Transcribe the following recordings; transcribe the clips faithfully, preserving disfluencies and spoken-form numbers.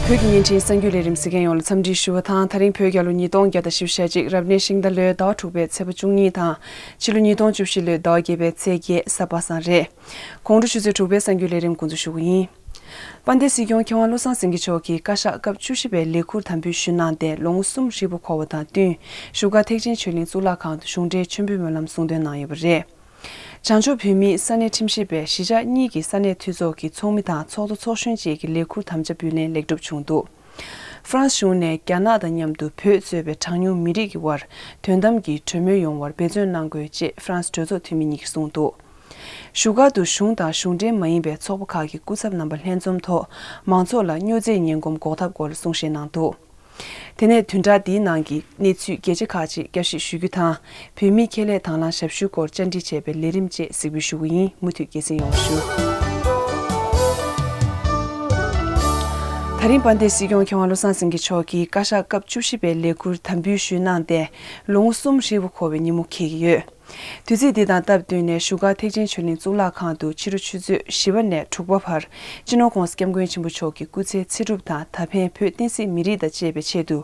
བོད་ཀྱི་བརྙན་འཕྲིན་གསར་འགྱུར་ལས་རིམ་གཟིགས་མཁན་ཡོངས་ལ་འཚམས་འདྲི་ཞུ་བ་དང་། ད་རིང་བོད་རྒྱལ་ལོ་ཉིས་སྟོང་བརྒྱ་དང་བཞི་བཅུ་ཞེ་གཅིག་རབ་གནས་ཤིང་རྟ་ལོའི་ཟླ་བ་དྲུག་པའི་ཚེས་པ་བཅུ་གཉིས་དང་། ཕྱི་ལོ་ཉིས་སྟོང་བཅུ་བཞི་ལོའི་ཟླ་བ་བརྒྱད་པའི་ཚེས་བརྒྱད་གཟའ་པ་སངས་རེད། དགོང་དྲོ་ཆུ་ཚོད་དྲུག་པའི་གསར་འགྱུར་ལས་རིམ་འགོ་འཛུགས་ཞུ་གི་ཡིན། དཔལ་ལྡན་སྲིད་སྐྱོང་མཁས་དབང་བློ་བཟང་སེང་གེ་མཆོག་གིས་བཀའ་ཤག་སྐབས་བཅུ་བཞི་པའི་ལས་ཁུར་དམ་འབུལ་ཞུས་གནང་སྟེ། ལོ་ངོ་གསུམ་ཧྲིལ་པོ་འཁོར་བ་དང་བསྟུན། བཞུགས་སྒར་ཐེག་ཆེན་ཆོས་གླིང་གཙུག་ལག་ཁང་དུ་གཞུང་འབྲེལ་མཆོད་འབུལ་སྨོན་ལམ་གསུང་འདོན་གནང་ཡོད་པ་རེད། བྱང་ཕྱོགས་བོད་མིའི་ས་གནས་ཁྲིམས་ཞིབ་པས་གཞིས་ཆགས་གཉིས་ཀྱི་ས་གནས་འཐུས་ཚོགས་ཀྱི་ཚོགས་མི་དང་ཚོགས་གཙོ་ཚོགས་གཞོན་བཅས་ཀྱི་ལས་ཁུར་དམ་བཅའ་འབུལ་ལེན་ལེགས་གྲུབ་བྱུང་འདུག་ཧྥ་རན་སི་གཞུང་ནས་རྒྱ་ནག་དང་མཉམ་དུ་བོད་གཙོས་པའི་གྲངས་ཉུང་མི་རིགས་ཀྱི་དབར་དོན་དམ་གྱི་གྲོས་མོལ་ཡོང་བར་འབད་བརྩོན་གནང་དགོས་ཅེས་ཧྥ་རན་སི་གྲོས་ཚོགས་འཐུས་མི་གཉིས་ཀྱིས་གསུངས་འདུག་བཞུགས་སྒར་དུ་གཞུང་དང་གཞུང་འབྲེལ་མ་ཡིན་པའི་ཚོགས་པ་ཁག་གི་སྐུ་ཚབ་རྣམ་པ་ལྷན་འཛོམས་ཐོག་མང་ཚོགས་ལ་སྨྱོ་རྫས་ངན་གོམས་འགོག་ཐབས་སྐོར་ལ་གསུང་བཤད་གནང་འདུག་དེ་ནས་བདུན་ཕྲག་འདིའི་ནང་གི་གནས་ཚུལ་གལ་ཆེ་ཁག་ཅིག་བསྐྱར་ཞིབ་ཞུ་རྒྱུ་དང་། བོད་མིའི་ཁེ་ལས་དང་བླངས་ཞབས་ཞུའི་སྐོར་བཅར་འདྲི་བྱས་པའི་ལས་རིམ་བཅས་གཟིགས་འབུལ་ཞུ་གི་ཡིན། མུ་མཐུད་རྒྱལ་སྲིད་ཡོང་བ་ཞུ། ད་རིང་དཔལ་ལྡན་སྲིད་སྐྱོང་མཁས་དབང་བློ་བཟང་སེང་གེ་མཆོག་གིས་བཀའ་ཤག་སྐབས་བཅུ་བཞི་པའི་ལས་ཁུར་དམ་འབུལ་ཞུས་གནང་སྟེ། ལོ་ངོ་གསུམ་ཧྲིལ་པོ་འཁོར་བའི་ཉིན་མོ་འཁེལ་གྱི་ཡོད། དུས་ཚིགས་འདི་དང་སྟབས་བསྟུན་ནས་བཞུགས་སྒར་ཐེག་ཆེན་ཆོས་གླིང་གཙུག་ལག་ཁང་དུ་ཕྱི་དྲོ་ཆུ་ཚོད་བཞི་པ་ནས་དྲུག་པ་བར་སྤྱི་ནོར་༧གོང་ས་༧སྐྱབས་མགོན་ཆེན་པོ་མཆོག་གི་སྐུ་ཚེ་ཚེ་སྒྲུབ་དང་ད་ཕན་བོད་བསྟན་སྲིད་མི་རིགས་དང་བཅས་པའི་ཆེད་དུ་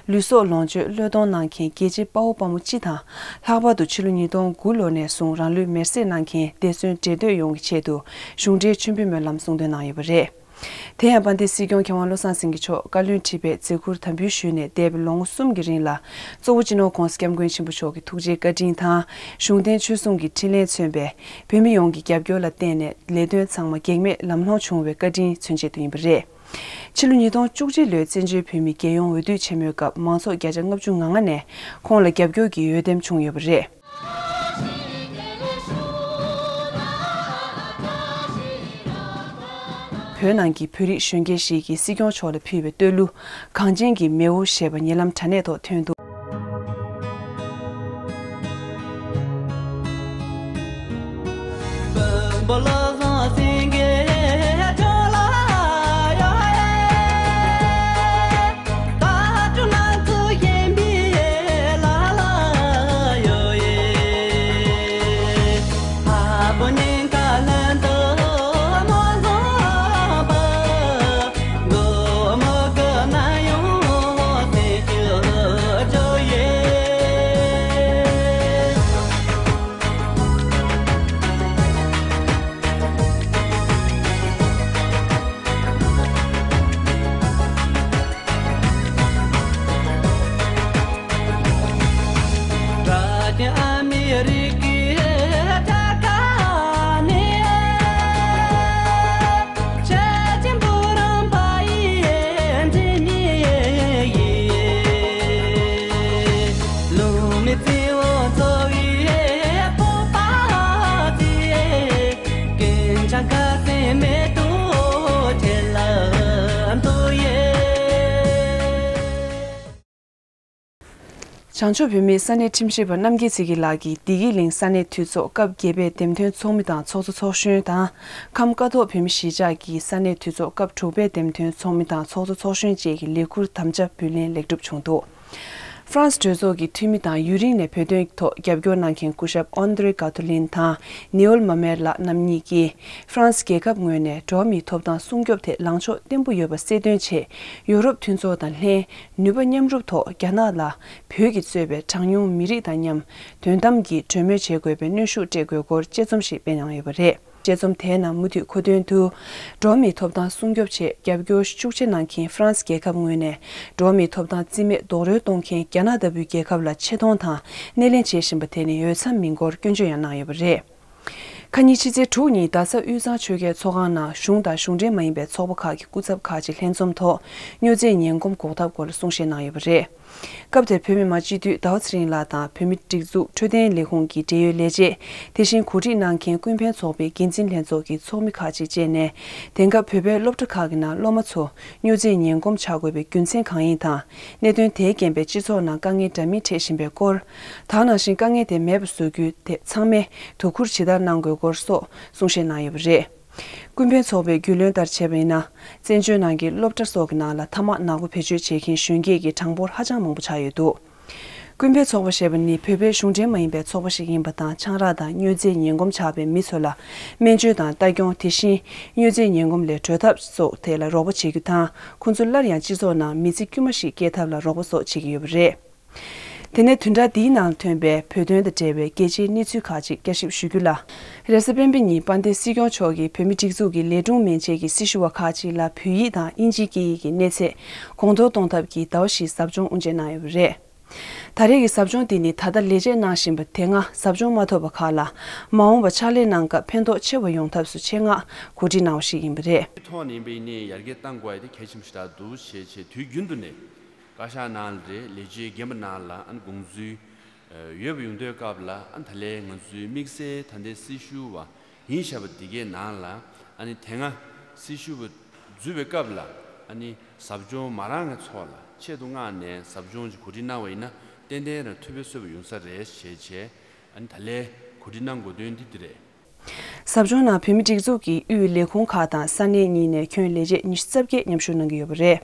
ལུས་སྲོག་ལོངས་སྤྱོད་བློས་གཏོང་གནང་མཁན་རྒྱལ་གཅེས་དཔའ་བོ་དཔའ་མོ་སྤྱི་དང་། ལྷག་པར་དུ་ཕྱི་ལོ་ཉིས་སྟོང་དགུ་ལོ་ནས་བཟུང་རང་ལུས་མེར་སྲེག་གནང་མཁན་འདས་གསོན་བགྲེས་གདོད་ཡོངས་ཀྱི་ཆེད་དུ་གཞུང་འབྲེལ་མཆོད་འབུལ་སྨོན་ལམ་གསུང་འདོན་གནང་ཡོད་པ་རེད། དེ་ཡང་དཔལ་ལྡན་སྲིད་སྐྱོང་མཁས་དབང་བློ་བཟང་སེང་གེ་མཆོག་བཀའ་བློན་ཁྲི་པའི་མཛད་ཁུར་དམ་འབུལ་ཞུས་ནས་འདས་པའི་ལོ་ངོ་གསུམ་གྱི་རིང་ལ། གཙོ་བོ་སྤྱི་ནོར་༧གོང་ས་༧སྐྱབས་མགོན་ཆེན་པོ་མཆོག་གི་ཐུགས་རྗེའི་བཀའ་དྲིན་དང་། གཞུང་བསྟེན་ཆོས་སྲུང་གི་འཕྲིན་ལས་མཚོན་པའི་བོད་མི་ཡོངས་ཀྱི་རྒྱབ་སྐྱོར་ལ་བརྟེན་ནས་ལས་དོན་ཚང་མ་གེགས་མེད་ལམ་ལྷོང་བྱུང་བའི་བཀའ་དྲིན་མཚོན་ཆེད་དུ་ཡིན་པ་རེད། ཕྱི་ལོ་ཉིས་སྟོང་བཅུ་གཅིག་ལོའི་བཙན་བྱོལ་བོད་མིའི་རྒྱལ་ཡོངས་འོས་བསྡུ་ཆེན་མོའི་སྐབས་མང་ཚོགས་བརྒྱ་ཆ་ལྔ་བཅུ་ང་ལྔ་ནས་ཁོང་ལ་རྒྱབ་སྐྱོར་གྱི་འོས་འདེམས་བྱུང་ཡོད་པ་རེད། བོད་ནང་གི་བོད་རིགས་གཞོན་སྐྱེས་ཤིག་གིས་སྲིད་སྐྱོང་མཆོག་ལ་ཕུལ་བའི་བསྟོད་གླུ། གངས་ཅན་གྱི་མེས་པོ་ཞེས་པ་ཉེ་ལམ་དྲ་གནས་ཐོག་ཐོན་འདུག་བྱང་ཕྱོགས་བོད་མིའི་ས་གནས་ཁྲིམས་ཞིབ་པ་རྣམ་རྒྱལ་ཚེ་རིང་ལགས་ཀྱིས་བདེ་སྐྱིད་གླིང་ས་གནས་འཐུས་ཚོགས་སྐབས་བརྒྱད་པའི་འདེམས་ཐོན་ཚོགས་མི་དང་ཚོགས་གཙོ་ཚོགས་གཞོན་དང་། ཁམས་ཀ་ཐོག་བོད་མི་གཞིས་ཆགས་ཀྱི་ས་གནས་འཐུས་ཚོགས་སྐབས་དྲུག་པའི་འདེམས་ཐོན་ཚོགས་མི་དང་ཚོགས་གཙོ་ཚོགས་གཞོན་བཅས་ཀྱི་ལས་ཁུར་དམ་བཅའ་འབུལ་ལེན་ལེགས་གྲུབ་བྱུང་འདུག་ཧྥ་རན་སི་གྲོས་ཚོགས་ཀྱི་འཐུས་མི་དང་ཡུན་རིང་ནས་བོད་དོན་ཐོག་རྒྱབ་སྐྱོར་གནང་མཁན་སྐུ་ཞབས་ཨོན་དྲེ་ག་ཐོ་ལིན་དང་ནིའོལ་མ་མེར་ལགས་རྣམ་གཉིས་ཀྱིས། ཧྥ་རན་སི་རྒྱལ་ཁབ་ངོས་ནས་འགྲོ་བ་མིའི་ཐོབ་ཐང་སྲུང་སྐྱོབ་ཐད་ལངས་ཕྱོགས་བརྟན་པོ་ཡོད་པ་གསལ་སྟོན་ཆེད། ཡོ་རོབ་མཐུན་ཚོགས་དང་ལྷན་ནུས་པ་མཉམ་རུབ་ཐོག་རྒྱ་ནག་ལ་བོད་ཀྱིས་གཙོས་པའི་གྲངས་ཉུང་མི་རིགས་དང་མཉམ་དོན་དམ་གྱི་གྲོས་མོལ་བྱེད་དགོས་པའི་གནོན་ཤུགས་སྤྲད་དགོས་སྐོར་དཔྱད་རྩོམ་ཞིག་སྤེལ་གནང་ཡོད་པ་རེད། དཔྱད་རྩོམ་དེའི་ནང་མུ་མཐུད་མཁོ་འདོན་དུ། འགྲོ་བ་མིའི་ཐོབ་ཐང་སྲུང་སྐྱོབ་ཆེད་རྒྱབ་སྐྱོར་ཤུགས་ཆེ་གནང་མཁན་ཧྥ་རན་སི་རྒྱལ་ཁབ་ངོས་ནས་འགྲོ་བ་མིའི་ཐོབ་ཐང་རྩིས་མེད་རྡོག་རོལ་གཏོང་མཁན་རྒྱ་ནག་ལྟ་བུའི་རྒྱལ་ཁབ་ལ་ཆེ་མཐོང་དང་སྣེ་ལེན་བྱེད་བཞིན་པ་དེ་ནི་འོས་འཚམ་མིན་སྐོར་སྐྱོན་བརྗོད་ཡང་གནང་ཡོད་པ་རེད། ཁ་ཉིན་ཕྱི་ཚེས་དྲུག་ཉིན་རྡ་ས་དབུས་གཙང་ཆོལ་ཁའི་ཚོགས་ཁང་ནང་གཞུང་དང་གཞུང་འབྲེལ་མ་ཡིན་པའི་ཚོགས་པ་ཁག་གི་སྐུ་ཚབ་ཁག་ཅིག་ལྷན་འཛོམས་ཐོག་སྨྱོ་རྫས་ངན་གོམས་འགོག་ཐབས་སྐོར་ལ་གསུང་བཤད་གནང་ཡོད་པ་རེད། སྐབས་དེར་བོད་མི་མང་སྤྱི་འཐུས་ཟླ་བ་ཚེ་རིང་ལགས་དང་བོད་མིའི་སྒྲིག་འཛུགས་འཕྲོད་བསྟེན་ལས་ཁུངས་ཀྱི་འབྲེལ་ཡོད་ལས་བྱེད། དེ་བཞིན་གོ་སྒྲིག་གནང་མཁན་ཀུན་ཕན་ཚོགས་པའི་འགན་འཛིན་ལྷན་ཚོགས་ཀྱི་ཚོགས་མི་ཁག་ཅིག་བཅས་ནས། དེང་སྐབས་བོད་པའི་སློབ་གྲྭ་ཁག་གི་ནང་སློབ་མ་ཚོ་སྨྱོ་རྫས་ངན་གོམས་ཆགས་དགོས་པའི་རྒྱུ་མཚན་གང་ཡིན་དང་། གནད་དོན་དེའི་རྐྱེན་པས་སྤྱི་ཚོགས་ནང་དཀའ་ངལ་འདྲ་མིན་འཕྲད་བཞིན་པའི་སྐོར། ད་ག་ནང་བཞིན་དཀའ་ངལ་དེ་མེད་པ་བཟོ་རྒྱུའི་ཐད་ཚང་མས་དོ་ཁུར་ཇི་ལྟར་གནང་དགོས་སྐོར་སོགས་གསུང་བཤད་གནང་ཡོད་པ་རེད། ཀུན་ཕན་ཚོགས་པའི་རྒྱུས་ལོན་ལྟར་བྱས་པ་ཡིན་ན། བཙན་བྱོལ་ནང་གི་སློབ་གྲྭ་སོགས་ཀྱི་ནང་ལ་ཐ་མག་ནག་པོ་བེད་སྤྱོད་བྱེད་མཁན་གཞོན་སྐྱེས་ཀྱི་གྲངས་འབོར་ཧ་ཅང་མང་པོ་ཆགས་ཡོད་འདུག་ཀུན་ཕན་ཚོགས་པ་ཞེས་པ་ནི་བོད་པའི་གཞུང་འབྲེལ་མ་ཡིན་པའི་ཚོགས་པ་ཞིག་ཡིན་པ་དང་། ཆང་རག་དང་མྱོས་རྫས་ངན་གོམས་ཆགས་པའི་མི་ཚོ་ལ་སྨན་བཅོས་དང་ལྟ་སྐྱོང་། དེ་བཞིན་མྱོས་རྫས་ངན་གོམས་ལས་གྲོལ་ཐབས་སོགས་ཐད་ལ་རོགས་པ་བྱེད་རྒྱུ་དང་། ཁོང་ཚོ་སླར་ཡང་སྤྱི་ཚོགས་ནང་མི་ཚེ་དཀྱུས་མ་ཞིག་སྐྱེལ་ཐབས་ལ་རོགས་པ་སོགས་བྱེད་ཀྱི་ཡོད་པ་རེད། དེ་ནས་བདུན་ཕྲག་འདིའི་ནང་ཐོན་པའི་བོད་དོན་དང་འབྲེལ་བའི་གལ་ཆེའི་གནས་ཚུལ་ཁག་ཅིག་བསྐྱར་ཞིབ་ཞུ་རྒྱུ་ལ། རེས་གཟའ་སྤེན་པ་ཉིན་དཔལ་ལྡན་སྲིད་སྐྱོང་མཆོག་གིས་བོད་མིའི་སྒྲིག་འཛུགས་ཀྱི་ལས་དྲུང་མན་ཆད་ཀྱི་སྲི་ཞུ་བ་ཁག་ཅིག་ལ་བོད་ཡིག་དང་དབྱིན་ཇིའི་སྐད་ཡིག་གི་གནས་ཚད་གོང་མཐོར་གཏོང་ཐབས་ཀྱི་ཟླ་བ་བཞིའི་ཟབ་སྦྱོང་དབུ་འབྱེད་གནང་ཡོད་པ་རེད། ད་རེས་ཀྱི་ཟབ་སྦྱོང་འདི་ནི་ད་ལྟ་ལས་བྱེད་གནང་བཞིན་པ་དེ་སྔ་ཟབ་སྦྱོང་མ་ཐོབ་པ་ཁག་ལ་མ་འོངས་པར་ཕྱག་ལས་གནང་སྐབས་ཕན་ཐོགས་ཆེ་བ་ཡོང་ཐབས་སུ་ཆེད་མངགས་གོ་སྒྲིག་གནང་བ་ཞིག་ཡིན་པ་རེད། ཐོག་ནས་ཡིན་པ་ཡིན་ནའི་ཡར་རྒྱས་གཏང་དགོས་ཡ་དེ་གལ་ཆེན་པོ་ཞེ་དྲག་འདུག་བྱས་བྱས་དུས་རྒྱུན་དུ་ནས་བཀའ་ཤག་ནང་ལ་རེད། ལས་བྱེད་རྒན་པ་ནང་ལ་ཨ་ནི་དགོངས་ཚུལ་ཡོད་པ་ཡོང་དུས་སྐབས་ལ་ཨ་ནི་ད་ལན་ང་ཚོའི་དམིགས་བསལ་ད་ལྟའི་སྲི་ཞུ་བ་ཡིན་བཞག་པ་འདི་གའི་ནང་ལ་ཨ་ནི་དེ་སྔ་སྲི་ཞུ་བ་འཛུལ་བའི་སྐབས་ལ་ཨ་ནི་ཟབ་སྦྱོང་མ་རང་གི་ཚོགས་ལ་ཆེད་དུ་མངགས་ནས་ཟབ་སྦྱོང་ཅིག་གོ་སྒྲིག་གནང་བ་ཡིན་ན་ཏན་ཏན་རང་ཐུགས་ཕན་གསོས་པ་ཡོང་ས་རེད་ཞེས་བྱས་ཨ་ནི་ད་ལན་གོ་སྒྲིག་གནང་དགོས་དོན་འདི་འདི་རེད། ཟབ་སྦྱོང་ནང་བོད་མིའི་སྒྲིག་འཛུགས་ཀྱི་དབུས་ལས་ཁུངས་ཁག་དང་ས་གནས་གཉིས་ནས་ཁྱོན་ལས་བྱེད་ཉི་ཤུ་རྩ་བརྒྱད་མཉམ་ཞུགས་གནང་གི་ཡོད་པ་རེད།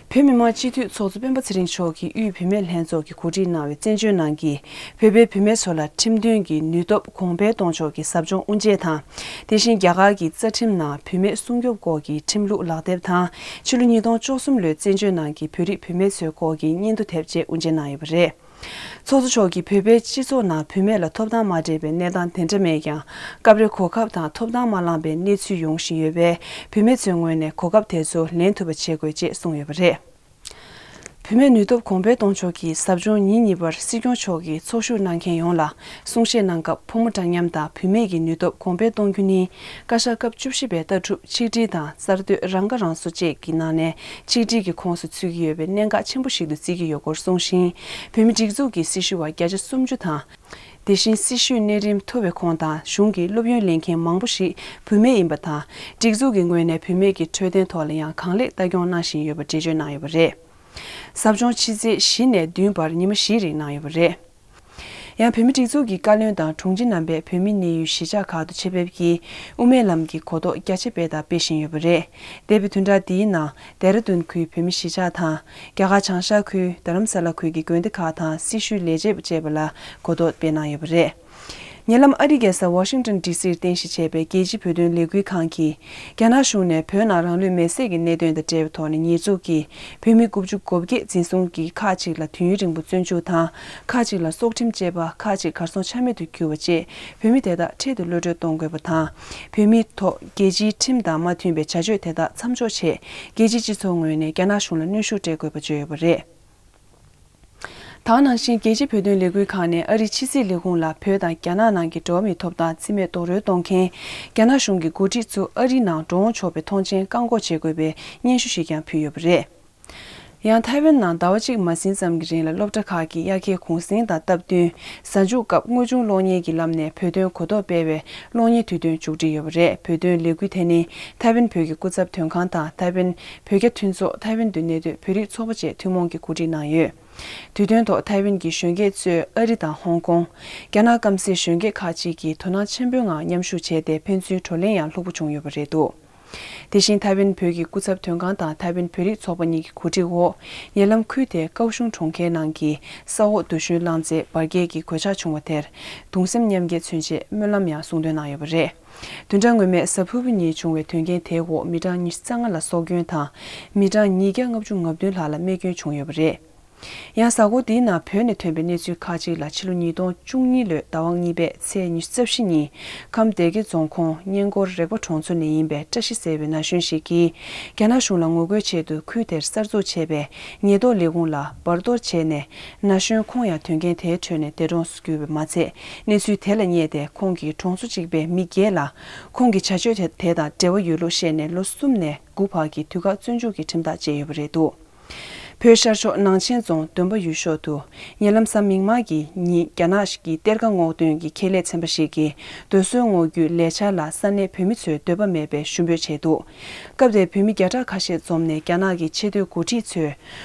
བོད་མི་མང་སྤྱི་འཐུས་ཚོགས་གཙོ་སྤེན་པ་ཚེ་རིང་མཆོག་གིས་དབུས་བུད་མེད་ལྷན་ཚོགས་ཀྱིས་གོ་སྒྲིག་གནང་བའི་བཙན་བྱོལ་ནང་གི་བོད་པའི་བུད་མེད་ཚོ་ལ་ཁྲིམས་མཐུན་གྱི་ནུས་སྟོབས་གོང་འཕེལ་གཏོང་ཕྱོགས་ཀྱི་ཟབ་སྦྱོང་དབུ་འབྱེད་དང་། དེ་བཞིན་རྒྱ་གར་གྱི་རྩ་ཁྲིམས་ནང་བུད་མེད་སྲུང་སྐྱོབ་སྐོར་གྱི་ཁྲིམས་ལུགས་ལག་དེབ་དང་། ཕྱི་ལོ་ཉིས་སྟོང་བཅུ་གསུམ་ལོའི་བཙན་བྱོལ་ནང་གི་བོད་རིགས་བུད་མེད་ཚོའི་སྐོར་གྱི་སྙན་ཐོ་དེབ་བཅས་དབུ་འབྱེད་གནང་ཡོད་པ་རེད། ཚོགས་གཙོ་མཆོག་གིས་བོད་པའི་སྤྱི་ཚོགས་ནང་བུད་མེད་ལ་ཐོབ་ཐང་མ་སྤྲད་པའི་གནས་སྟངས་དེ་འདྲ་མེད་ཀྱང་། སྐབས་རེ་གོ་སྐབས་དང་ཐོབ་ཐང་མ་བླངས་པའི་གནས་ཚུལ་ཡོང་བཞིན་ཡོད་པས། བུད་མེད་ཚོའི་ངོས་ནས་གོ་སྐབས་དེ་ཚོ་ལེན་ཐུབ་པ་བྱེད་དགོས་ཅེས་གསུངས་ཡོད་པ་རེད། བུད་མེད་ནུས་སྟོབས་གོང་འཕེལ་གཏོང་ཕྱོགས་ཀྱི་ཟབ་སྦྱོང་ཉིན་གཉིས་པར་སྲིད་སྐྱོང་མཆོག་གིས་ཚོགས་ཞུགས་གནང་མཁན་ཡོངས་ལ་གསུང་བཤད་གནང་སྐབས། ཕོ་མོ་འདྲ་མཉམ་དང་བུད་མེད་ཀྱི་ནུས་སྟོབས་གོང་འཕེལ་གཏོང་རྒྱུ་ནི། བཀའ་ཤག་སྐབས་བཅུ་བཞི་པའི་ལྟ་གྲུབ་ཆིག་སྒྲིལ་དང་གསར་གཏོད་རང་ཁ་རང་གསོ་བཅས་ཀྱི་ནང་ནས་ཆིག་སྒྲིལ་གྱི་ཁོངས་སུ་ཚུད་ཀྱི་ཡོད་པའི་གནད་འགག་ཆེན་པོ་ཞིག་ཏུ་བརྩི་གི་ཡོད་སྐོར་གསུངས་ཤིང་། བོད་མིའི་སྒྲིག་འཛུགས་ཀྱི་སྲི་ཞུ་བ་བརྒྱ་ཆ་སུམ་ཅུ་དང་། དེ་བཞིན་སྲི་ཞུའི་གནས་རིམ་མཐོ་བའི་ཁོངས་དང་གཞུང་གི་སློབ་ཡོན་ལེན་མཁན་མང་པོ་ཞིག་བུད་མེད་ཡིན་པ་དང་། སྒྲིག་འཛུགས་ཀྱི་ངོས་ནས་བུད་མེད་ཀྱི་འཕྲོད་བསྟེན་ཐོག་ལ་ཡང་གང་ལེགས་ལྟ་སྐྱོང་གནང་བཞིན་ཡོད་པ་འགྲེལ་བརྗོད་གནང་ཡོད་པ་རེད། ཟབ་སྦྱོང་ཕྱི་ཚེས་བཞི་ནས་བདུན་བར་ཉི་མ་བཞིའི་རིང་གནང་ཡོད་པ་རེད། ཡང་བོད་མིའི་སྒྲིག་འཛུགས་ཀྱི་བཀའ་བློན་དང་དྲུང་ཆེ་རྣམ་པས་བོད་མིའི་གནས་ཡུལ་གཞིས་ཆགས་ཁག་ཏུ་ཆེད་ཕེབས་ཀྱིས་དབུ་མའི་ལམ་གྱི་གོ་རྟོགས་རྒྱ་ཆེ་སྤེལ་དང་སྤེལ་བཞིན་ཡོད་པ་རེད། འདས་པའི་བདུན་ཕྲག་འདིའི་ནང་། ལྡེ་ར་ལྡུན་ཁུལ་བོད་མི་གཞིས་ཆགས་དང་། རྒྱ་གར་བྱང་ཤར་ཁུལ་རྡ་རམ་ས་ལ་ཁུལ་གྱི་དགོན་སྡེ་ཁག་དང་སྲི་ཞུའི་ལས་བྱེད་པ་བཅས་པ་ལ་གོ་རྟོགས་སྤེལ་གནང་ཡོད་པ་རེད། ཉེ་ལམ་ཨ་རིའི་རྒྱལ་ས་ཝ་ཤིང་ཏོན་ཌི་སིར་རྟེན་གཞི་བྱས་པའི་རྒྱལ་སྤྱིའི་བོད་དོན་ལས་འགུལ་ཁང་གིས། རྒྱ་ནག་གཞུང་ནས་བོད་ནང་རང་ལུས་མེར་སྲེག་གི་གནད་དོན་དང་འབྲེལ་བའི་ཐོག་ནས་ཉེས་འཛུགས་ཀྱིས་བོད་མི་དགུ་བཅུ་གོ་བརྒྱད་འཛིན་བཟུང་གིས་ཁག་ཅིག་ལ་དུས་ཡུན་རིང་པོ་བཙོན་འཇུག་དང་། ཁག་ཅིག་ལ་སྲོག་ཁྲིམས་བཅད་པ། ཁག་ཅིག་གར་སོང་ཆ་མེད་དུ་གྱུར་བ་བཅས་བོད་མི་དེ་དག་འཕྲལ་དུ་གློད་གྲོལ་གཏོང་དགོས་པ་དང་། བོད་མིའི་ཐོག་རྒྱལ་སྤྱིའི་ཁྲིམས་དང་མ་མཐུན་པའི་བྱ་སྤྱོད་དེ་དག་མཚམས་འཇོག་ཆེད། རྒྱལ་སྤྱིའི་སྤྱི་ཚོགས་ངོས་ནས་རྒྱ་ནག་གཞུང་ལ་གནོན་ཤུགས་སྤྲད་དགོས་པ་བརྗོད་ཡོད་པ་རེད། ད་ག་ནང་བཞིན་རྒྱལ་སྤྱིའི་བོད་དོན་ལས་འགུལ་ཁང་ནས་ཨ་རིའི་ཕྱི་སྲིད་ལས་ཁུངས་ལ་བོད་དང་རྒྱ་ནག་ནང་གི་འགྲོ་བ་མིའི་ཐོབ་ཐང་རྩིས་མེད་རྡོག་རོལ་གཏོང་མཁན། རྒྱ་ནག་གཞུང་གི་འགོ་ཁྲིད་ཚོ་ཨ་རིའི་ནང་འགྲོ་འོང་ཆོག་པའི་ཐོངས་མཆན་བཀག་འགོག་བྱེད་དགོས་པའི་སྙན་ཞུ་ཞིག་ཀྱང་ཕུལ་ཡོད་པ་རེད། ཡང་ཐའེ་ཝན་ནང་ཟླ་བ་གཅིག་མ་ཟིན་ཙམ་གྱི་རིང་ལ་སློབ་གྲྭ་ཁག་གི་དབྱར་ཁའི་གུང་སེང་དང་སྟབས་བསྟུན། གཟའ་མཇུག་སྐབས་དངོས་བྱུང་གློག་བརྙན་གྱི་ལམ་ནས་བོད་དོན་གོ་རྟོགས་སྤེལ་བའི་གློག་བརྙན་དུས་སྟོན་མཇུག་སྒྲིལ་ཡོད་པ་རེད། བོད་དོན་ལས་འགུལ་དེ་ནི་ཐའེ་ཝན་བོད་ཀྱི་སྐུ་ཚབ་དོན་ཁང་དང་ཐའེ་ཝན་བོད་རྒྱ་མཐུན་ཚོགས། ཐའེ་ཝན་དུ་གནས་སྡོད་བོད་རིགས་ཚོགས་པ་བཅས་ཐུན་མོང་གིས་གོ་སྒྲིག་གནང་ཡོད། དུས་སྟོན་ཐོག་ཐའེ་ཝན་གྱི་གཞོན་སྐྱེས་ཚོས་ཨ་རི་དང་ཧོང་ཀོང་། རྒྱ་ནག་སྐམ་སའི་གཞོན་སྐྱེས་ཁག་ཅིག་གིས་དོ་སྣང་ཆེན་པོའི་ངང་མཉམ་ཞུགས་བྱས་ཏེ་ཕན་ཚུན་བགྲོ་གླེང་ཡང་ལྷུག་པོ་བྱུང་ཡོད་པ་རེད་འདུག་དེ་བཞིན་ཐའེ་ཝན་བོད་ཀྱི་སྐུ་ཚབ་དོན་ཁང་དང་ཐའེ་ཝན་བོད་རིགས་ཚོགས་པ་གཉིས་ཀྱི་གོ་སྒྲིག་འོག་ཉེ་ལམ་ཁུལ་དེའི་ཀའོ་གཞུང་གྲོང་ཁྱེར་ནང་གི་ས་འོག་རྡོ་ཞུན་རླངས་རྫས་འབར་གས་ཀྱི་གོད་ཆག་བྱུང་བ་དེར་གདུང་སེམས་མཉམ་སྐྱེད་མཚོན་ཆེད་སྨོན་ལམ་ཡང་གསུང་འདོན་གནང་ཡོད་པ་རེད། བདུན་ཕྲག་སྔོན་མའི་གཟའ་ཕུར་བུ་ཉིན་བྱུང་བའི་དོན་རྐྱེན་དེའི་འོག་མི་གྲངས་ཉི་ཤུ་རྩ་ལྔ་ལ་སྲོག་སྐྱོན་དང་། མི་གྲངས་ཉིས་བརྒྱ་ལྔ་བཅུ་ང་བདུན་ལྷག་ལ་རྨས་སྐྱོན་བྱུང་ཡོད་པ་རེད། ཡང་གཟའ་འཁོར་འདིའི་ནང་བོད་ནས་ཐོན་པའི་གནས་ཚུལ་ཁག་ཅིག་ལ། ཕྱི་ལོ་ཉིས་སྟོང་བཅུ་གཉིས་ལོའི་ཟླ་བ་གཉིས་པའི་ཚེས་ཉི་ཤུ་རྩ་བཞི་ཉིན་ཁམས་སྡེ་དགེ་རྫོང་ཁོངས་གཉན་སྐོར་རེག་པ་གྲོང་ཚོ་ནས་ཡིན་པའི་བཀྲ་ཤིས་ཟེར་བའི་ན་གཞོན་ཞིག་གིས། རྒྱ་ནག་གཞུང་ལ་ངོ་རྒོལ་ཆེད་དུ་ཁུལ་དེར་གསར་འཛུགས་བྱས་པའི་ཉེན་རྟོག་ལས་ཁུངས་ལ་འབར་གཏོར་བྱས་ནས། ན་གཞོན་ཁོང་ཡང་དོན་རྐྱེན་དེའི་ཁྲོད་ནས་འདས་གྲོངས་སུ་གྱུར་པ་མ་ཚད། གནས་ཚུལ་དེ་ལ་བསྙད་དེ་ཁོང་གིས་གྲོང་ཚོ་གཅིག་པའི་མི་བརྒྱད་ལ། ཁོང་གི་བྱ་སྤྱོད་དེ་དང་འབྲེལ་བ་ཡོད་ལུགས་བཤད་ནས། ལོ་གསུམ་ནས་དགུ་བར་གྱི་དུས་བཀག་བཙོན་འཇུག་གི་ཁྲིམས་ཐག་བཅད་ཡོད་པ་རེད་འདུག་བོད་ཤར་ཕྱོགས་ནང་ཆེན་རྫོང་འདོན་པ་ཡུལ་ཤོག་ཏུ། ཉེ་ལམ་གཟའ་མིག་དམར་གྱི་ཉིན། རྒྱ་ནག་གི་གཏེར་ཁ་སྔོག་འདོན་གྱི་ཁེ་ལས་ཚན་པ་ཞིག་གིས་རྡོ་སོལ་སྔོག་རྒྱུའི་ལས་འཆར་ལ་ས་གནས་བོད་མི་ཚོས་འདོད་པ་མེད་པའི་ཞུ་འབོད་བྱས་འདུག་སྐབས་དེར་བོད་མི་བརྒྱ་ཕྲག་ཁ་ཤས་འཛོམས་ནས། རྒྱ་ནག་གི་ཆེས་མཐོའི་འགོ་ཁྲིད་ཚོས་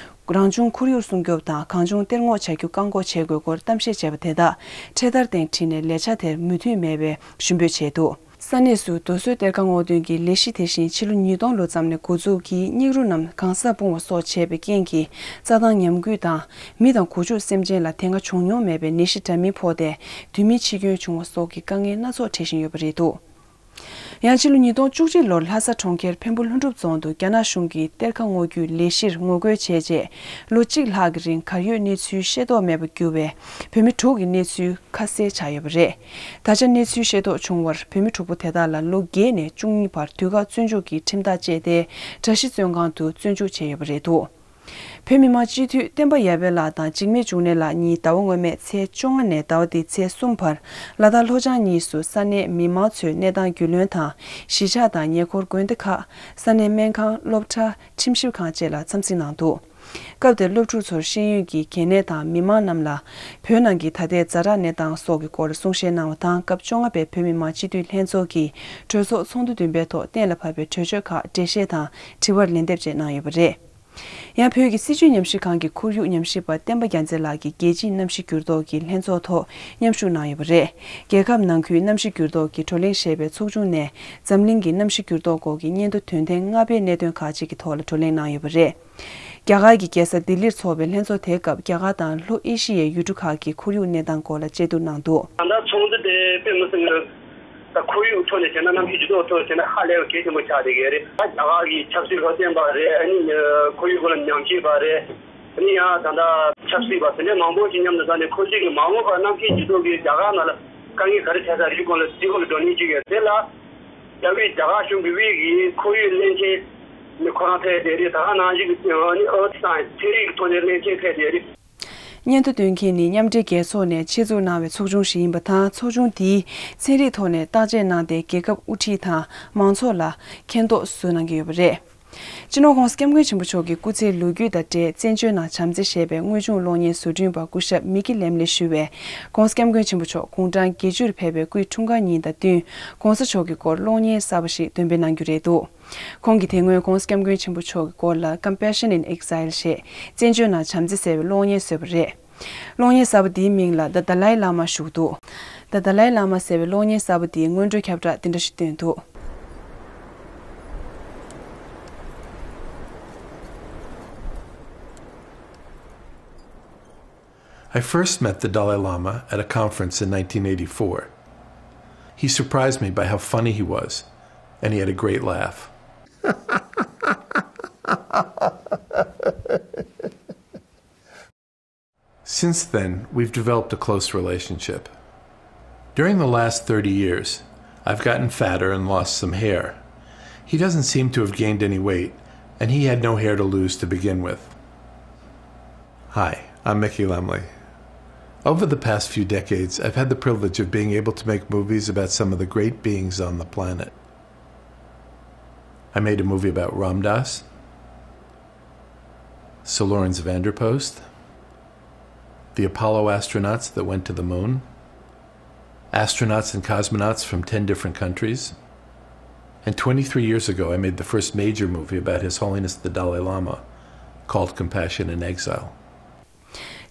རང་བྱུང་ཁོར་ཡུག་སྲུང་སྐྱོབ་དང་། གང་བྱུང་གཏེར་སྔོག་བྱ་རྒྱུ་བཀག་འགོག་བྱེད་དགོས་སྐོར་གཏམ་བཤད་བྱས་པ་དེ་དག་འཕྲེད་དར་སྟེང་བྲིས་ནས། ལས་འཆར་དེར་མོས་མཐུན་མེད་པའི་ཞུ་འབོད་བྱས་འདུག་ས་གནས་སུ་རྡོ་སོལ་གཏེར་ཁ་སྔོག་འདོན་གྱི་ལས་གཞི་དེ་བཞིན་ཕྱི་ལོ་ཉིས་སྟོང་ལོ་ཙམ་ནས་འགོ་འཛུགས་ཀྱིས་སྙིགས་རོ་རྣམས་གང་སར་སྤུངས་པ་སོགས་བྱས་པའི་རྐྱེན་གྱིས་རྩྭ་ཐང་ཉམས་རྒུད་དང་མི་དང་སྒོ་ཕྱུགས་སེམས་ཅན་ལ་དེ་སྔ་བྱུང་མྱོང་མེད་པའི་ནད་གཞི་འདྲ་མིན་ཕོག་སྟེ་དུས་མིན་འཆི་སྐྱོན་བྱུང་བ་སོགས་ཀྱི་དཀའ་ངལ་སྣ་ཚོགས་འཕྲད་བཞིན་ཡོད་པ་རེད་འདུག་ཡང་ཕྱི་ལོ་ཉིས་སྟོང་བཅུ་གཅིག་ལོར་ལྷ་ས་གྲོང་ཁྱེར་འཕན་པོ་ལྷུན་གྲུབ་རྫོང་དུ་རྒྱ་ནག་གཞུང་གིས་གཏེར་ཁ་སྔོག་རྒྱུའི་ལས་གཞིར་ངོ་རྒོལ་བྱས་རྗེས་ལོ་གཅིག་ལྷག་གི་རིང་གར་ཡོད་གནས་ཚུལ་ཤེས་རྟོགས་མེད་པར་གྱུར་བའི་བོད་མི་དྲུག་གི་གནས་ཚུལ་ཁ་གསལ་ཆགས་ཡོད་པ་རེད། ད་ཆ་གནས་ཚུལ་ཤེས་རྟོགས་བྱུང་བར་བོད་མི་དྲུག་པོ་དེ་དག་ལ་ལོ་བརྒྱད་ནས་བཅུ་གཉིས་བར་དུས་བཀག་བཙོན་འཇུག་གི་ཁྲིམས་ཐག་བཅད་དེ་གྲྭ་བཞི་བཙོན་ཁང་དུ་བཙོན་འཇུག་བྱས་ཡོད་པ་རེད་འདུག་བོད་མི་མང་སྤྱི་འཐུས་བསྟན་པ་ཡར་འཕེལ་ལགས་དང་འཇིགས་མེད་འབྱུང་གནས་ལགས་གཉིས་ཟླ་བ་སྔོན་མའི་ཚེས་བཅོ་ལྔ་ནས་ཟླ་བ་འདིའི་ཚེས་གསུམ་བར་ལ་དྭགས་ལྷོ་བྱང་གཉིས་སུ་ས་གནས་མི་མང་ཚོའི་གནས་སྟངས་རྒྱུས་ལོན་དང་གཞིས་ཆགས་དང་ཉེ་འཁོར་དགོན་སྡེ་ཁག་ས་གནས་སྨན་ཁང་སློབ་གྲྭ་ཁྲིམས་ཞིབ་ཁང་བཅས་ལ་འཚམས་གཟིགས་གནང་འདུག་སྐབས་དེར་སློབ་ཕྲུག་ཚོར་ཤེས་ཡོན་གྱི་གལ་གནད་དང་མི་མང་རྣམས་ལ་བོད་ནང་གི་ད་ལྟའི་ཛ་དྲག་གནས་སྟངས་སོགས་ཀྱི་སྐོར་གསུང་བཤད་གནང་བ་དང་སྐབས་བཅོ་ལྔ་པའི་བོད་མི་མང་སྤྱི་འཐུས་ལྷན་ཚོགས་ཀྱི་གྲོས་ཚོགས་ཚོགས་འདུ་བདུན་པའི་ཐོག་གཏན་ལ་ཕབ་པའི་གྲོས་ཆོད་ཁག་འགྲེལ་བཤད་དང་དྲི་བར་ལན་འདེབས་བཅས་གནང་ཡོད་པ་རེད། ཡང་བོད་ཀྱི་སྲིད་བྱུས་ཉམས་ཞིབ་ཁང་གི་ཁོར་ཡུག་ཉམས་ཞིབ་པ་བསྟན་པ་རྒྱལ་མཚན་ལགས་ཀྱིས་རྒྱལ་སྤྱིའི་གནམ་གཤིས་འགྱུར་ལྡོག་གི་ལྷན་ཚོགས་ཐོག་མཉམ་ཞུགས་གནང་ཡོད་པ་རེད། རྒྱལ་ཁབ་ནང་ཁུལ་གནམ་གཤིས་འགྱུར་ལྡོག་གི་བགྲོ་གླེང་ཞེས་པའི་ཚོགས་ཆུང་ནས་འཛམ་གླིང་གི་གནམ་གཤིས་འགྱུར་ལྡོག་སྐོར་གྱི་སྙན་ཐོ་དོན་ལྡན་ལྔ་པའི་གནད་དོན་ཁག་ཅིག་གི་ཐོག་ལ་བགྲོ་གླེང་གནང་ཡོད་པ་རེད། རྒྱ་གར་གྱི་རྒྱལ་ས་ལྡི་ལིར་འཚོགས་པའི་ལྷན་ཚོགས་དེའི་སྐབས་རྒྱ་གར་དང་ལྷོ་ཨེ་ཤི་ཡའི་ཡུལ་གྲུ་ཁག་གི་ཁོར་ཡུག་གནས་སྟངས་སྐོར་ལ་དཔྱད་བསྡུར་གནང་འདུག་ད་ལྟ་ཚོགས་འདུ་དེ་དཔེ་མི་སྲིད་ད་ཁོར་ཡུག་ཐོག་ནས་བྱས་ན་གནམ་གཤིས་འགྱུར་ལྡོག་ཐོག་བྱས་ན་ཧ་ལས་པ་གལ་ཆེན་པོ་ཆགས་བསྡད་ཀྱི་རེད། ད་རྒྱ་གར་གྱི་ཆབ་སྲིད་བློ་བརྟན་པ་རེད། ཨ་ནི་ཁོར་ཡུག་སྐོར་ལ་ཉམས་ཞིབ་པ་རེད། ཨ་ནི་ཡང་ད་ལྟ་ཆབ་སྲིད་པ་དེ་འདྲའི་མང་པོ་ཞིག་མཉམ་དུ་བསྡད་ནས་ཁོ་ཚོས་ཀྱི་མ་འོངས་པར་གནམ་གཤིས་འགྱུར་ལྡོག་གིས་རྒྱ་གར་ནང་ལ་དཀའ་ངལ་ག་རེ་འཕྲད་ས་རེད་སྐོར་ལ་རྩིས་འགོ་ལ་བགྲོ་གླེང་བྱེད་ཀྱི་ཡོད། དེ་ལ་རྒྱ་བོད་རྒྱ་གར་གཞུང་གི་དབུས་ཀྱི་ཁོར་ཡུག་བློན་ཆེན་ནི་ཁོ་རང་ཕེབས་བསྡད་རེད། ད་ག་ནང་བཞིན་གྱི་ཨ་ནི་ཨར་ཐི་སའེན་སི་ཚན་རིག་གི་ཐོག་ནས་བློན་ཆེན་ཕེབས་བསྡད་རེད། སྙན་ཐོ་འདོན་མཁན་ནི་མཉམ་འབྲེལ་རྒྱལ་ཚོགས་ནས་ཆེད་འཛུགས་གནང་བའི་ཚོགས་ཆུང་ཞིག་ཡིན་པ་དང་། ཚོགས་ཆུང་འདིས་ཚན་རིག་ཐོག་ནས་བརྟག་དཔྱད་གནང་སྟེ་རྒྱལ་ཁབ་དབུ་ཁྲིད་དང་མང་ཚོགས་ལ་མཁྱེན་རྟོགས་བཟོ་གནང་གི་ཡོད་པ་རེད། སྤྱི་ནོར་༸གོང་ས་༸སྐྱབས་མགོན་ཆེན་པོ་མཆོག་གི་སྐུ་ཚེའི་ལོ་རྒྱུས་དང་འབྲེལ་བཙན་བྱོལ་ནང་བྱམས་བརྩེ་ཞེས་པའི་དངོས་བྱུང་གློག་བརྙན་བཟོ་སྐྲུན་པ་སྐུ་ཞབས་མི་ཀི་ལེམ་ལི་ཞུ་བས་༸གོང་ས་༸སྐྱབས་མགོན་ཆེན་པོ་མཆོག་དགུང་གྲངས་བརྒྱད་ཅུར་ཕེབས་པའི་སྐུའི་འཁྲུངས་སྐར་ཉིན་དང་བསྟུན་༸གོང་ས་མཆོག་གི་སྐོར་གློག་བརྙན་གསར་པ་ཞིག་འདོན་སྤེལ་གནང་རྒྱུ་རེད་འདུག་ཁོང་གིས་དེ་སྔོན་༸གོང་ས་༸སྐྱབས་མགོན་ཆེན་པོ་མཆོག་གི་སྐོར་ལ་Compassion in Exile ཞེས་བཙན་བྱོལ་ནང་བྱམས་བརྩེ་ཟེར་བའི་གློག་བརྙན་བཟོས་པ་རེད། གློག་བརྙན་གསར་པ་འདིའི་མིང་ལ་The Dalai Lama ཞུ་གི་འདུག The Dalai Lama ཟེར་བའི་གློག་བརྙན་གསར་པ་འདིའི་སྔོན་འགྲོའི་ཁྱབ་བསྒྲགས་དེ་འདྲ་ཞིག་བཏོན་འདུག I first met the Dalai Lama at a conference in nineteen eighty-four. He surprised me by how funny he was, and he had a great laugh. Since then, we've developed a close relationship. During the last thirty years, I've gotten fatter and lost some hair. He doesn't seem to have gained any weight, and he had no hair to lose to begin with. Hi, I'm Mickey Lemley. Over the past few decades, I've had the privilege of being able to make movies about some of the great beings on the planet. I made a movie about Ram Dass, Sir Lawrence Vanderpost, the Apollo astronauts that went to the moon, astronauts and cosmonauts from ten different countries, and twenty-three years ago I made the first major movie about His Holiness the Dalai Lama, called Compassion in Exile.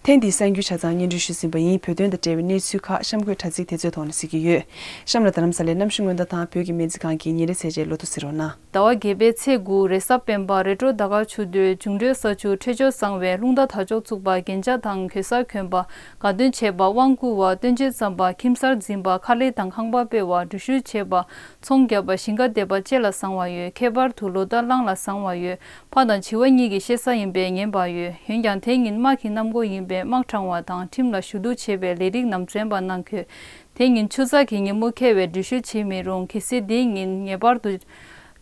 ཐེངས་འདིའི་གསར་འགྱུར་ཆ་ཚང་སྙན་སྒྲོན་ཞུས་ཟིན་པ་ཡིན། བོད་དོན་དང་འབྲེལ་བའི་གནས་ཚུལ་ཁག་གཤམ་འཁོད་དྲ་ཚིགས་དེ་ཚོའི་ཐོག་ནས་གཟིགས་ཀྱི་ཡོད། གཤམ་ལ་རྡ་རམ་ས་ལའི་གནམ་གཤིས་སྔོན་བརྡ་དང་བོད་ཀྱི་སྨན་རྩིས་ཁང་གི་ཉིན་རེའི་ཚེས་ཆའི་ལོ་ཐོ་གཟིགས་རོགས་གནང་། ཟླ་བ་བརྒྱད་པའི་ཚེས་དགུ་རེས་གཟའ་སྤེན་པ་རེ་ཊོ་ཟླ་སྐར་ཆུ་ཚོད་འབྱུང་འཕྲོད་ས་ཆུ་འཕྲོད་སྦྱོར་བཟང་བའི་རླུང་རྟ་དར་ལྕོག་བཙུགས་པ། རྒྱན་ཆ་དང་གོས་གསར་གྱོན་པ། དགའ་སྟོན་བྱེད་པ། དབང་བསྐུར་བ། སྟོན་ཆས་བརྩམས་པ། ཁྱིམ་གསར་འཛིན་པ། ཁ་ལས་དང་ཁང་པ་སྤེལ་བ། འགྲུལ་བཞུད་བྱེད་པ། ཚོང་རྒྱག་པ། ཞིང་ཁ་འདེབས་པ་བཅས་ལ་བཟང་བ་ཡོད། ཁྱད་པར་དུ་ལོ་ཟླ་གླང་ལ་བཟང་བ་ཡོད། ཕ་དང་བྱི་བ་གཉིས་ཀྱི་བཤད་ས་ཡིན་པས་ངན་པ་ཡོད། འོན་ཀྱང་དེ་ཉིན་དམག་གི་གནམ་སྒོ་ཡིན་པས་དམག་དྲང་བ་དང་ཁྲིམས་ལ་ཞུ་གཏུག་བྱེད་པའི་ལས་རིགས་རྣམས་འཛེམ་པ་གནང་དགོས། དེ་ཉིན་ཆུ་ཚགས་ཀྱི་ཉིན་མོ་འཁེལ་བས་འགྲུལ་བཞུད་བྱེད་མི་རུང་། གལ་སྲིད་དེའི་ཉིན་ངེས་པར་དུ་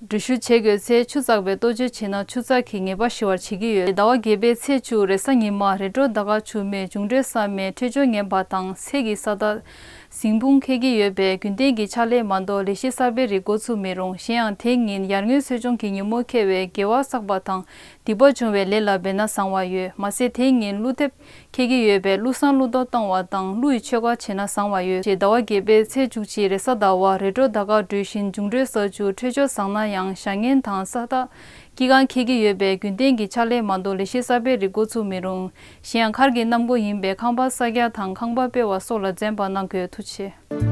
འགྲུལ་བཞུད་བྱེད་དགོས་ཚེ་ཆུ་ཚགས་པས་གཏོ་བཅོས་བྱེད་ན་ཆུ་ཚགས་ཀྱིས་ངེས་པ་ཞི་བར་བྱེད་ཀྱི་ཡོད། ཟླ་བ་བརྒྱད་པའི་ཚེས་བཅུ་རེས་གཟའ་ཉི་མ་རེ་ཊོ་ཟླ་སྐར་ཆུ་མེ་འབྱུང་འཕྲོད་ས་མེ་འཕྲོད་སྦྱོར་ངན་པ་དང་ཚེས་ཀྱི་ས་བདག་གཟིངས་ཕུང་འཁེལ་གྱི་ཡོད་པས་རྒྱུན་ལྡན་གྱི་ཕྱག་ལས་མ་གཏོགས་ལས་གཞི་གསར་པའི་རིགས་འགོ་ཚུགས་མི་རུང་། གཞན་ཡང་དེ་ཉིན་ཡར་ངོའི་གསོ་སྦྱོང་གི་ཉིན་མོ་འཁེལ་བས་དགེ་བ་བསགས་པ་དང་སྡིག་པ་སྦྱོང་བའི་ལས་ལ་འབད་ན་བཟང་བ་ཡོད། མ་ཟད་དེ་ཉིན་ཀླུ་འཐེབ་འཁེལ་གྱི་ཡོད་པས་ཀླུ་བསང་ཀླུ་གཏོར་གཏོང་བ་དང་ཀླུ་ཡི་མཆོད་པ་བྱེད་ན་བཟང་བ་ཡོད། ཅེས་ཟླ་བ་བརྒྱད་པའི་ཚེས་བཅུ་གཅིག་རེས་གཟའ་ཟླ་བ་རེ་ཊོ་ཟླ་སྐར་སྦྲུལ་བཞིན་འབྱུང་འཕྲོད་ས་ཆུ་འཕྲོད་སྦྱོར་བཟང་ན་ཡང་བཞའ་ངན་དང་ས་བདག་དཀྱིལ་ཁང་འཁེལ་གྱི་ཡོད་པས་རྒྱུན་ལྡན་གྱི་ཕྱག་ལས་མ་གཏོགས་ལས་གཞི་གསར་པའི་རིགས་འགོ་ཚུགས་མི་རུང་། གཞན་ཡང་མཁར་གྱི་གནམ་སྒོ་ཡིན་པས་ཁང་པ་གསར་རྒྱག་དང་ཁང་པ་སྤེལ་བ་སོགས་ལ་འཛེམ་པ་གནང་དགོས། ཐུགས་རྗེ་ཆེ།